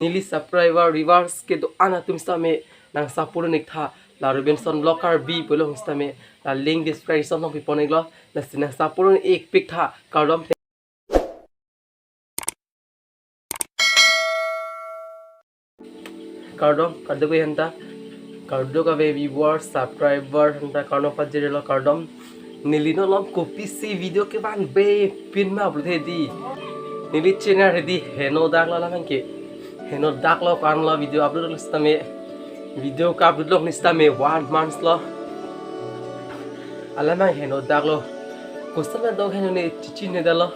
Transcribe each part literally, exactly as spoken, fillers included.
Neli subscriber viewers kedo-an atum sitame nang support un-ik tha, la Robinson Vlog Karbi pu along sitame, la link description along pipon-iklo, lasi nang support un-ikpik tha, kardom. Kardom, kardom ke henta. Kardom kave viewer, subscriber, henta kardom pajirlo kardom. Neli non malom kopisi video kevanve pin ma upload hedi. Neli channel hedi heno daklo alam ke. Heno daklo ko-anlo video upload lo sitame. Video ka-upload lo sitame one month lo. Alam heno daklo. Koson ma dok heno ne chichinine detlo.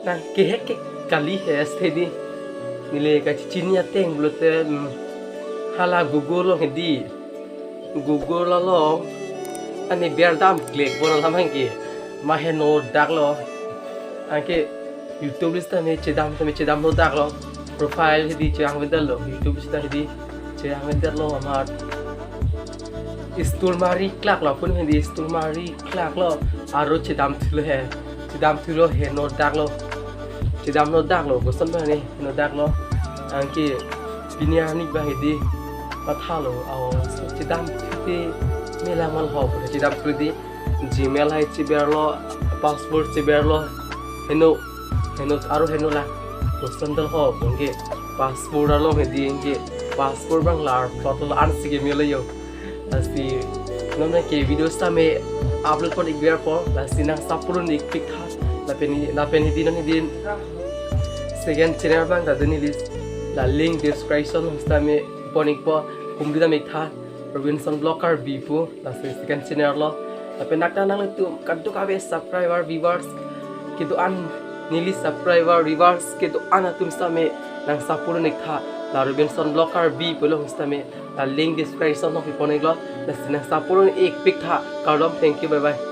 Nang kehek ke kali he stedi. Neli kachechini ateng pulote, mm, hala Google along hedi. Google along ani biar dam klik bon alam ke. Ma heno daklo. Anke YouTube list tame chedam tame chedamlo daklo. Profile hedi chehang vedetlo. YouTube list hedi chehang vedetlo amat. Istur mari klak lo pun hedi istur mari klak lo. Aro chedam thulo he. Chedam thulo heno daklo. Chedamlo daklo, koson bang ne heno daklo. Anke pini arni bang hedi mathalo, aw, chedam thute melang mal ho, chedam thu hedi Gmail hai cheberlo, password cheberlo, heno, heno, aro heno la, koson dal ho, anke password along hedi, anke password bang lar plot lo an si ke melo yo. Lasi non ke video sitame upload pon-ik biar po, lasi nang support un-ikpik tha. Lapen, lapen hedi non hedi second channel bang ta dun neli, la link description sitame pon-ikpo, kumbi dam-ik tha, Robinson Vlog Karbi pu, lasi second channel lo. Lapen nakta nanglitum kadokave subscriber viewers kedo-an, neli subscriber viewers kedo-an atum sitame nang support un-ik tha, la Robinson Vlog Karbi pu along sitame, la link description along pipon-iklo, lasi nang support un-ikpik tha, kardom, thank you, bye bye.